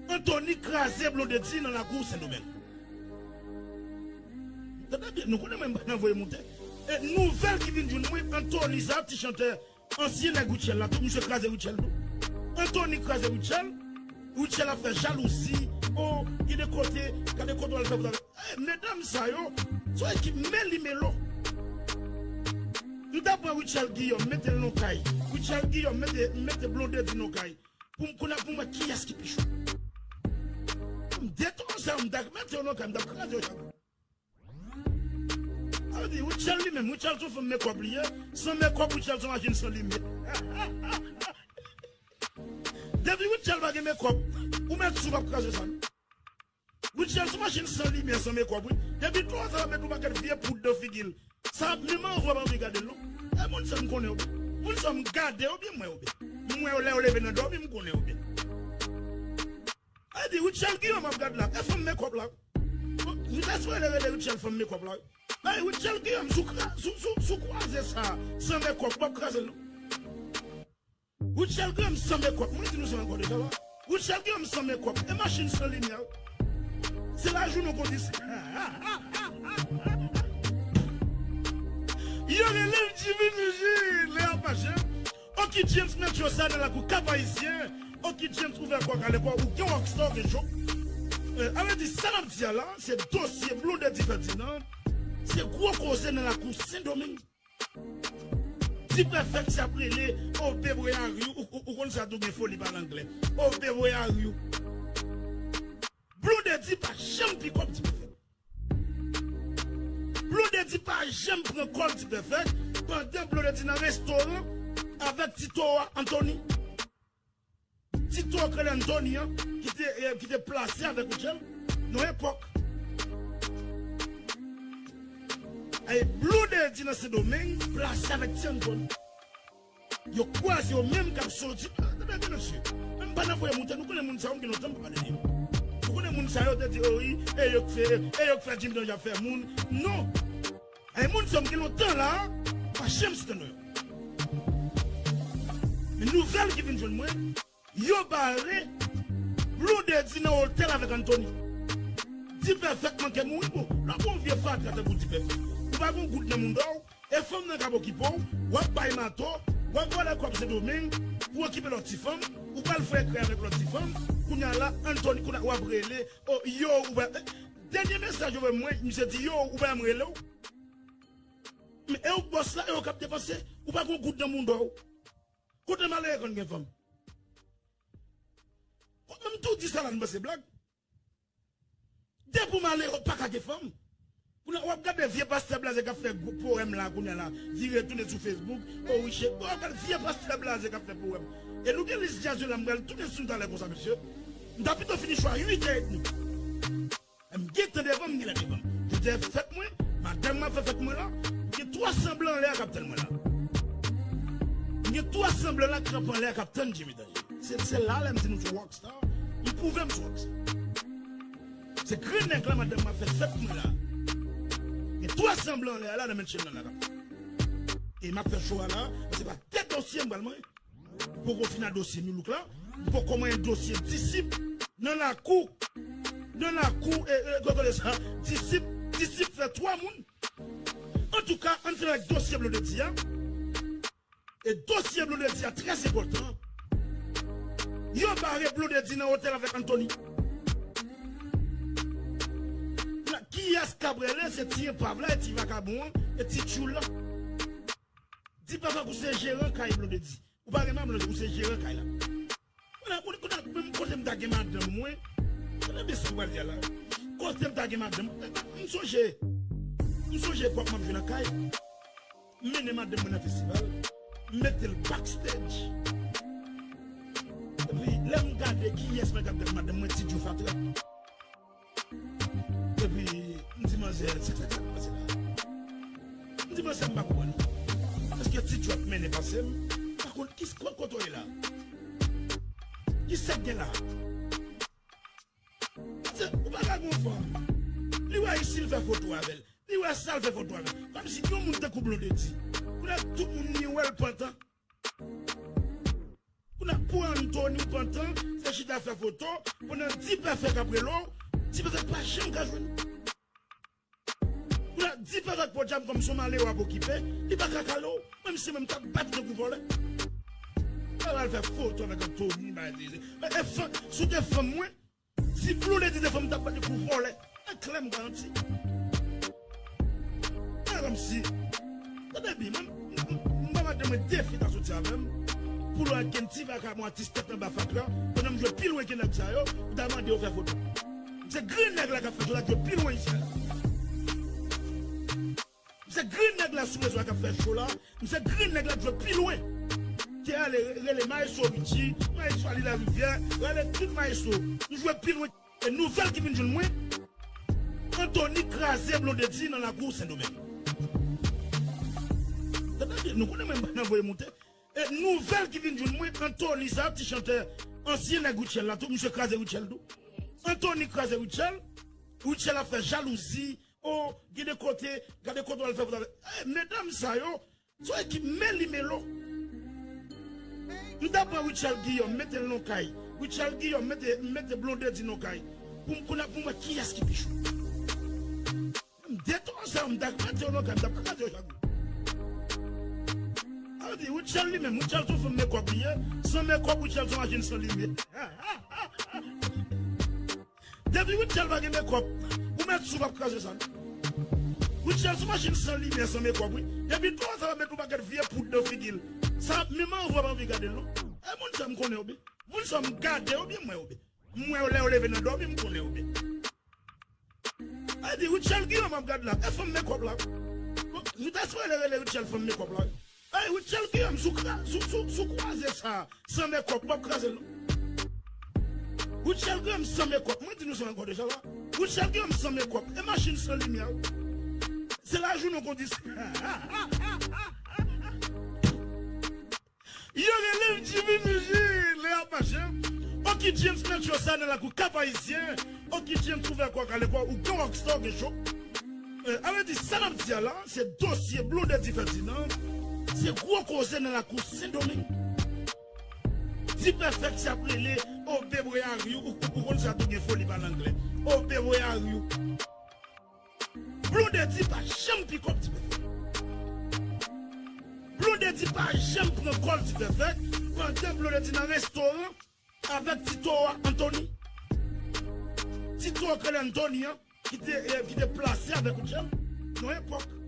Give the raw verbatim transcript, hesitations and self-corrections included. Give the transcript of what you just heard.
Anthony kraze Blondedy nan lakou Sendomeng. Tande byen, nou konnen mwen m pa nan voye moute. E nouvèl ki vin jwenn mwen, Anthony sa, ti chantè, ansyen nèg Rutshelle la, tou misye kraze Rutshelle tou. Anthony kraze Rutshelle, Rutshelle ap fè jalouzi, o, gade kote, gade kote w al fè kout avè. Eh, medam sa yo, se yon ekip meli melo. M ta pran Rutshelle Guillaume, mete l nan kay. Rutshelle Guillaume, mete, mete Blondedy nan kay. Pou m konnen, pou m wè kiyès ki pi cho. M detonn sa, m ta mete yo nan kay, m ta kraze yo chak. Sa vle di, Rutshelle li menm, Rutshelle se yon fanm mekòp li ye. San mekòp, Rutshelle se yon machin san limyè. Depi Rutshelle pa gen mekòp, ou mèt sou p ap kraze sa, non. Rutshelle se yon machin san limyè, san mekòp, wi. Depi twò sa, mete yon pakèt vye poud nan figi l. Sa ap menm anvi w ap anvi gade l, non. E moun sa m konnen w byen. Moun sa m gade w byen, m wè w byen. M wè w lè w leve nan dòmi, m konnen w byen. Sa vle di, Rutshelle Guillaume ap gad la, e fanm mekòp la. M ta swete rele Rutshelle fanm mekòp la, wi. Ay, Rutshelle Guillaume, sou kra-, sou, sou, sou kwaze sa, san mekòp, w ap kraze l, non. Rutshelle Guillaume san mekòp, mwen di nou sa ankò deja la. Rutshelle Guillaume san mekòp, e machin san limyè. Se lajounen w konn di sa. Yo rele l Jimmy Niji, lè ap mache. Oki James mèt yo sa nan lakou Kap Ayisyen. Oki James ouvè kò w, kale kò w, ou gen rockstar, ou gen show. Eh, sa vle di sa n ap di a la, se dosye Blondedy Ferdinand. Se gwo koze nan lakou Sendomeng. Ti prefèk sa ap rele, "Oh, babe, where are you?" Ou, ou, ou konn sa tou, gen foli pale anglè. "Oh, babe, where are you?" Blondedy pa janm pikòp Ti prefèk. Blondedy pa janm pran kòl Ti prefèk pandan Blondedy nan restoran avèk Tito a, Anthony. Tito k rele Anthony an, ki te, eh, ki te plase avèk Rutshelle nan epòk. E Blondedy nan Sendomeng plase avèk Ti Anthony. Yo kwaze yo menm k ap soti. Ah, tande byen, mesye. Menm pa nan voye moute, nou konnen moun sa yo, m gen lontan m pa pale de yo. Nou konnen moun sa yo te di, "Oh, wi, e yo k fè, e yo k fè Jimmy Danja fè moun." Non. E moun sa yo, m gen lontan la, pa janm site non yo. Men nouvèl ki vin jwenn mwen, yo bare Blondedy nan otèl avèk Anthony. Ti prefèk manke mouri, bon, lè w gon vye fatra tankou Ti prefèk, ou pa gon goud nan mouda w, e fanm nan k ap okipe w, w ap bay mato, w ap vòlè kòb Sendomeng pou okipe lòt ti fanm, ou pral fè krè avèk lòt ti fanm, kounye a la, Anthony, kounye a w ap rele, oh, yo, ou pa, eh, dènye mesaj yo voye mwen, misye di, yo, ou pa janm rele w. Men e ou k bòs la, e ou k ap depanse, ou pa gon goud nan mouda w. Kote malere konn gen fanm? Kòm m tou di sa la, n panse blag. Depi w malere, ou pa ka gen fanm. Kounye a, w ap gade vye pastè blaze k ap fè gwo powèm la, kounye a la, vire tounen sou Facebook, o wi cheri. Bon, w ap gade vye pastè blaze k ap fè powèm. E nou gen lis djaz yo la, m pral tounen sou nou talè konsa, mesye. M ta pito fini cho a uit è edmi. M gentan devan, m genlè devan. Jodi a fèt mwen, madanm mwen ap fè fèt mwen la. M gen twa san blan anlè a k ap tann mwen la. M gen twa san blan la k kanpe anlè a k ap tann Jimmy Danje. Se, se la lè m di nou se rockstar, m pwouve m se rockstar. Se grenn nèg la madanm mwen ap fè fèt mwen la. M gen twa san blan anlè a la nan menm chenn nan la k ap. E m ap fè cho a la, se pa de dosye m pral manyen. M poko fin a dosye Milouk la. M poko manyen dosye Disip nan lakou. Nan lakou, e, e, kote sa? Disip, Disip fè twa moun. Antouka, ann fini ak dosye Blondedy a. E dosye Blondedy a trè enpòtan. Yo bare Blondedy nan otèl avèk Anthony. Kiyès k ap rele? Se ti enpav la, e ti vakabon an, e ti tchoul la. Di papa k ou se jeran kay Blondedy. Ou pa gen madanm, ou se jeran kay la. Kounye a, kounye a, menm kote m ta gen madanm mwen, kote m ta gen madanm, m sonje, m sonje epòk m ap jwe nan kay, m mennen madanm mwen nan festival, m mete l backstage. Epi, lè m gade kiyès mwen t ap gade madanm mwen, Ti Djo fatra. Epi, m di manzè, sa k fè sa k pase la? M di manzè, m pa konprann. Èske Ti Djo ap mennen pase m? M pa konn ki, kote w ye la? Kisa k gen la? Manzè, ou pa ka gon fanm. Li wè isi, l fè foto avè l. Li wè sa, l fè foto avè l. Kòmsi yon moun tankou Blondedy. Kounye a tout moun ni wè l pantan. Kounye a, Pou Anthony ou pantan, se chita fè foto, pandan Dipèfèk ap rele w, Dipèfèk pa janm ka jwenn ou. Pou la Dipèfèk podyab kòm se yon malere w ap okipe, li pa ka kale w. Menm si mwen m t ap bat li tankou vòlè. Mwen al fè foto avèk Anthony, bagay, e, e, fanm, si w te fanm mwen, si Blondedy te fanm, m t ap bat li kou vòlè. E klè m garanti. E kòmsi. Tande byen, mwen, m, m, m ba madanm mwen defi ta soti avè m. Pou lè gen ti vakabon atis tèt anba fatra, pandan m jwe pi lwen ke nèg sa yo, m ta mande yo fè foto. Se grenn nèg la k ap fè sou la k jwe pi lwen isi a. Se grenn nèg la sou rezo a k ap fè cho la. M se grenn nèg la k jwe pi lwen. Te ale re-, rele maestro Richie, maestro Ali Larivière, rele tout maestro. M jwe pi lwen. E nouvèl ki vin jwenn mwen, Anthony kraze Blondedy nan lakou Sendomeng. Tande byen, nou konnen mwen m pa nan voye moute. E nouvèl ki vin jwenn mwen, Anthony sa, ti chantè, ansyen nèg Rutshelle la tou, misye kraze Rutshelle tou. Anthony kraze Rutshelle, Rutshelle ap fè jalouzi, o, gade kote, gade kote w al fè foto avèk. E, medam sa yo, se yon ekip meli melo. M ta pran Rutshelle Guillaume, mete l nan kay. Rutshelle Guillaume, mete, mete Blondedy nan kay. Pou m konnen, pou m wè kiyès ki pi cho. M detwa sa, m ta kraze yo nan kay, m ta kraze yo chak jou. A di, Rutshelle li menm, Rutshelle se yon fanm mekòp li ye. San mekòp, Rutshelle se yon machin san limyè. Depi Rutshelle pa gen mekòp, ou mèt sou p ap kraze sa. Rutshelle se yon machin san limyè, san mekòp, wi. Depi twò sa va mete yon pakèt vye poud nan figi l. Sa ap menm anvi w ap anvi gade l, non. E moun sa m konnen yo byen. Moun sa m gade yo byen, m wè yo byen. M wè yo lè yo leve nan dòmi, m konnen yo byen. A di, Rutshelle Guillaume ap gad la. E fanm mekòp la. Bon, nou ta espere l rele Rutshelle fanm mekòp la. Ey, Rutshelle Guillaume, sou kra-, sou, sou, sou kwaze sa, san mekòp, w ap kraze l, non. Rutshelle Guillaume san mekòp, mwen di nou sa ankò deja la. Rutshelle Guillaume san mekòp, e machin san limyè. Se lajounen w konn di sa. Yo rele m Jimmy Miji, lè ap mache. Oki James mèt cho sa nan lakou Kap Ayisyen. Oki James ouvè kò w, kale kò w, ou gen rockstar, gen cho. Eh, a vle di, sa n ap di a la, se dosye Blondedy Ferdinand, se gwo koze nan lakou Sendomeng. Dipèfèk sa ap rele, oh babe, where are you? Ou, ou, ou konn sa tou gen foli pale anglè. Oh babe, where are you? Blondedy pa janm pikòp Dipèfèk. Blondedy pa janm pran kòl Dipèfèk pandan Blondedy nan restoran avèk Tito a Anthony. Tito a k rele Anthony an, ki te, eh, ki te plase avèk Rutshelle nan epòk.